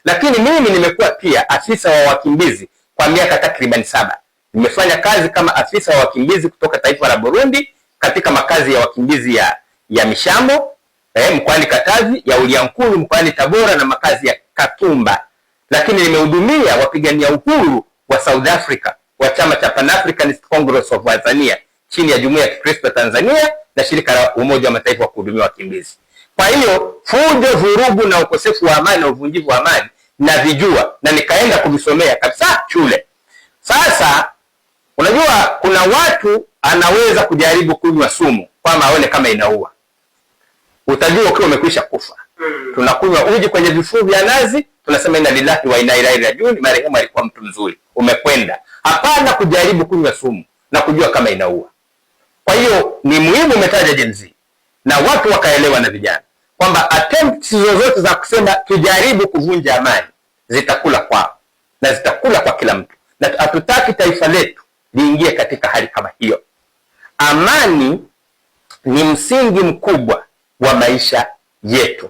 Lakini mimi nimekuwa pia afisa wa wakimbizi kwa miaka takriban 7. Nimefanya kazi kama afisa wa wakimbizi kutoka taifa la Burundi katika makazi ya wakimbizi ya Mishamo mkoani Katavi, ya Uliankuru mkoani Tabora na makazi ya Katumba. Lakini nimehudumia wapigania uhuru wa South Africa wa chama cha Pan Africanist Congress of Tanzania chini ya Jumuiya ya Kikristo ya Tanzania na shirika la Umoja wa Mataifa wa kuhudumia wakimbizi. Kwa hiyo fujo, vurugu na ukosefu wa amani na uvunjivu wa amani navijua na nikaenda kuvisomea kabisa shule. Sasa unajua kuna watu anaweza kujaribu kunywa sumu kwamba aone kama inaua. Utajua ukiwa umekwisha kufa. Tunakunywa uji kwenye vifuu vya nazi, tunasema inna lillahi wa inna ilaihi rajiun, marehemu alikuwa mtu mzuri, umekwenda. Hapana kujaribu kunywa sumu na kujua kama inaua. Kwa hiyo ni muhimu umetaja Gen Z na watu wakaelewa na vijana kwamba attempts zozote za kusema tujaribu kuvunja amani zitakula kwao na zitakula kwa kila mtu, na hatutaki taifa letu liingie katika hali kama hiyo. Amani ni msingi mkubwa wa maisha yetu.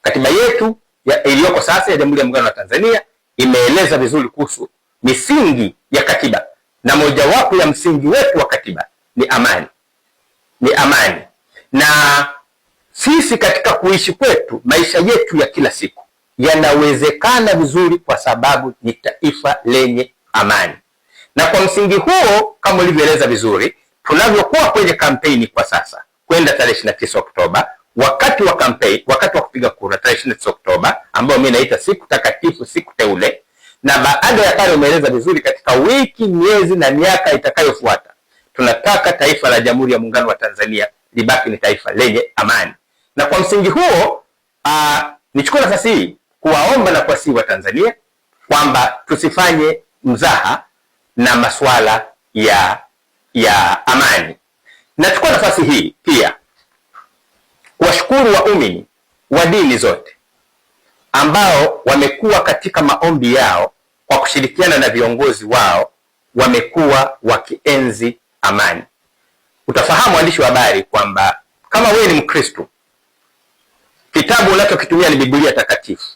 Katiba yetu iliyoko sasa ya Jamhuri ya Muungano wa Tanzania imeeleza vizuri kuhusu misingi ya katiba, na mojawapo ya msingi wetu wa katiba ni amani, ni amani. Na sisi katika kuishi kwetu, maisha yetu ya kila siku yanawezekana vizuri kwa sababu ni taifa lenye amani. Na kwa msingi huo, kama ulivyoeleza vizuri, tunavyokuwa kwenye kampeni kwa sasa kwenda tarehe 29 Oktoba, wakati wa kampeni, wakati wa kupiga kura tarehe 29 Oktoba, ambayo mimi naita siku takatifu, siku teule, na baada ya pale, umeeleza vizuri, katika wiki, miezi na miaka itakayofuata, tunataka taifa la Jamhuri ya Muungano wa Tanzania libaki ni taifa lenye amani. Na kwa msingi huo, nichukue nafasi hii kuwaomba na kuwasihi wa Tanzania kwamba tusifanye mzaha na masuala ya amani. Nachukua nafasi hii pia kuwashukuru waumini wa dini zote ambao wamekuwa katika maombi yao kwa kushirikiana na viongozi wao wamekuwa wakienzi amani. Utafahamu waandishi wa habari kwamba kama wewe ni Mkristo, kitabu unachokitumia ni Biblia Takatifu.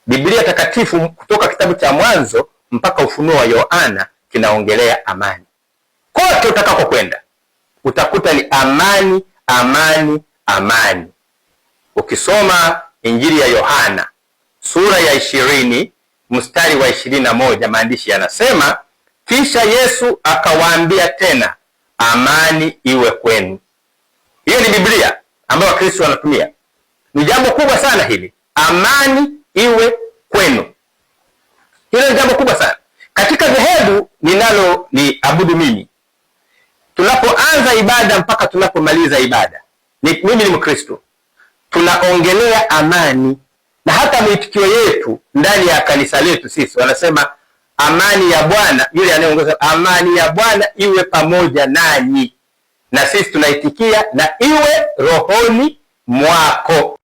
Biblia Takatifu kutoka kitabu cha Mwanzo mpaka Ufunuo wa Yohana kinaongelea amani. Kote utakakokwenda utakuta ni amani, amani, amani. Ukisoma Injili ya Yohana sura ya 20 mstari wa 21, maandishi yanasema, kisha Yesu akawaambia tena, amani iwe kwenu. Hiyo ni Biblia ambayo Wakristo wanatumia. Ni jambo kubwa sana hili, amani iwe kwenu. Hilo ni jambo kubwa sana katika dhehebu ninalo ni abudu mimi. Tunapoanza ibada mpaka tunapomaliza ibada, mimi ni Mkristo, tunaongelea amani, na hata mwitikio yetu ndani ya kanisa letu sisi wanasema amani ya Bwana, yule anayeongoza, amani ya Bwana iwe pamoja nanyi, na sisi tunaitikia na iwe rohoni mwako.